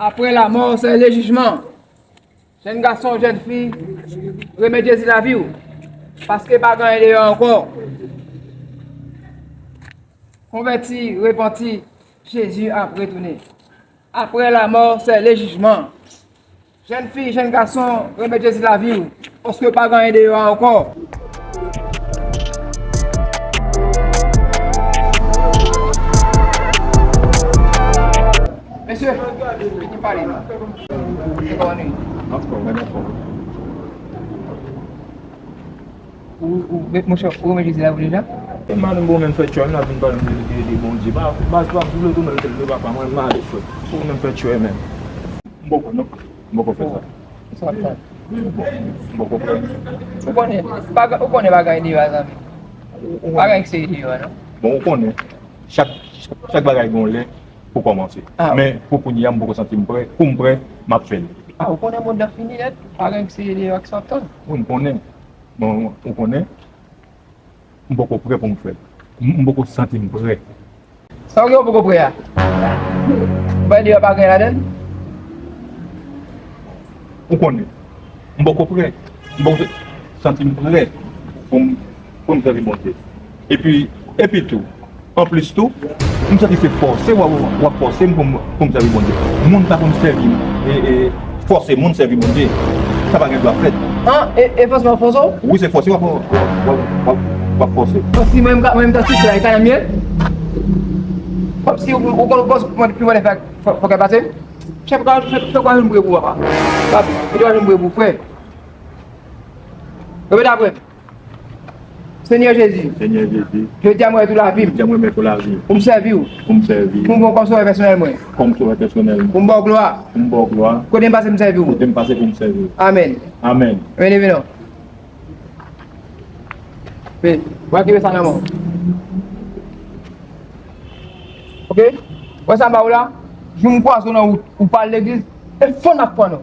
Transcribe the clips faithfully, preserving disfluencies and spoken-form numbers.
Après la mort, c'est le jugement. Jèn gason, jèn fi, remèt Jezi lavi w, paske pa gen anyen deyò ankò. Konvèti, repanti, Jezi ap retounen. Après la mort, c'est le jugement. Jèn fi, jèn gason, remèt Jezi lavi w, paske pa gen anyen deyò a ankò. Mesye, ki pale non? Ki pale non? Ou, ou, men, monchè, ou renmen Jezi la, ou deja? E madanm bon, menm fè tchòy la, vin pale de, de, de Bondye. Ba, baz pa vle tou, men, de papa, mwen, male, frè. Ou menm fè tchòy, men. M poko, non. M poko fè sa. Sa, sa. M poko fè. Ou konnen, pa gen, ou konnen bagay deyò a, zanmi. Pa gen ki serye deyò a, non. Bon, ou konnen, chak, chak, chak bagay gen yon lè pou kòmanse. Ah. Men, pou kounye a, m poko santi m prè. Kou m prè, m ap fè l. Ah, ou konnen mond lan fini nèt. Pa gen ki serye deyò a ki sa w ap tann. Wi, m konnen. Bon, ou konnen, m poko prè pou m fè l. M, m poko santi m prè. Sa w gen ou poko prè a? Ou pa di yo pa gen ladan l? Ou konnen. M poko prè. M poko santi m prè pou m, pou m sèvi Bondye. Epi, epi tou, anplis tou, m santi se fòse w ap, w ap fòse m pou m, pou m sèvi Bondye. Moun pa konn sèvi, e, e, fòse moun sèvi Bondye. Sa pa gen dwa fèt. An, e, e fòse w ap fòse w? Wi, se fòse w ap, w ap, w ap, w ap fòse. Kòmsi mwen, m ka, mwen, m ta sou la, e kanal mwen. Kòmsi ou, ou konn, ou konn, ou konn, pi mwen fè, fò, fò kè pase. Chèf, fè, fè, fè kwa jwenn bre pou papa. Papi, fè kwa jwenn bre pou frè. Repete apre m. Senyè Jezi. Senyè Jezi. Jodi a mwen remèt ou lavi m. Jodi a mwen remèt ou lavi m. Pou m sèvi w. Pou m sèvi w. Pou m pran w kòm sovè pèsonèl mwen. Kòm sovè pèsonèl mwen. Pou m ba w glwa. Pou m ba w glwa. Kote m pase m sèvi w. Kote m pase pou m sèvi w. Amèn. Amèn. Amèn, amèn. Men, w a kite sa nan men w. Oke? Wè sa m ba w la? Jou m kwaze w nan wout, ou pa al legliz, e fò n ap pran w.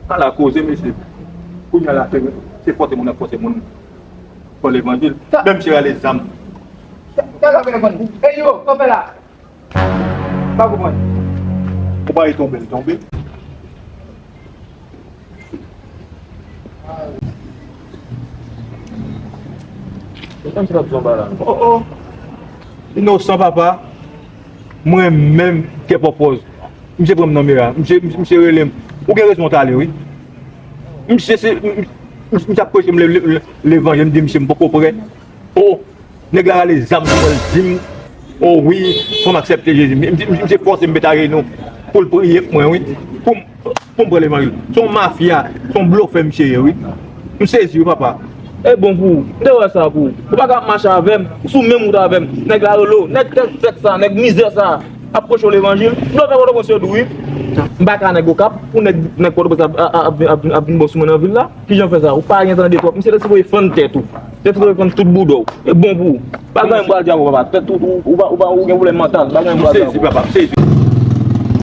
Ala koze, mesye. Kounye a la, se, se fòse moun ap fòse moun pran levanjil. Sa menm misye rale zam. Sa, sa, sa, sa, sa, ey yo, sa w fè la? Pa konprann. Ou pa tonbe, l tonbe. Ou konn se pa bezwen ba la. Oh, oh. Inosan, papa. Mwen menm, kè pòpòz. Misye pran m nan mera. Misye, misye, misye rele m. Ou gen rezon, w t ale, wi. Misye, se, m, m, misye ap preche m le, le, le, levanjil, m di misye, m poko prè. Oh. Nèg la rale zam sou mwen, l di m, "O wi, fò m aksepte Jezi." M di, m di, "Misye fòse m met ajenou pou l priye pou mwen, wi. Pou m, pou m pran levanjil." Se yon mafya, se yon blofè misye ye, wi. M sezi, wi, papa. E bon pou ou. M te wè sa pou ou. Ou pa ka ap mache avè m. Ou sou menm wout avè m. Nèg la rele w. Nèg tèt sèk sa, nèg mizè sa ap preche w levanjil. Blofè Pòtoprens yo di w, wi. M pa ka nèg Okap. Pou nèg, nèg Pòtoprens ap, ap, ap, ap, ap vin bon sou mwen nan vil la. Kijan w fè sa? Ou pa gen tande twòp. Misye te sipoze fann tèt ou. Te sipoze fann tout bouda w. E bon pou ou. Pa gen anyen m pral di avè w, papa. Tèt ou, ou, ou pa, ou pa, ou gen pwoblèm mantal. Pa gen anyen m pral di avè w. M sezi, papa, m sezi.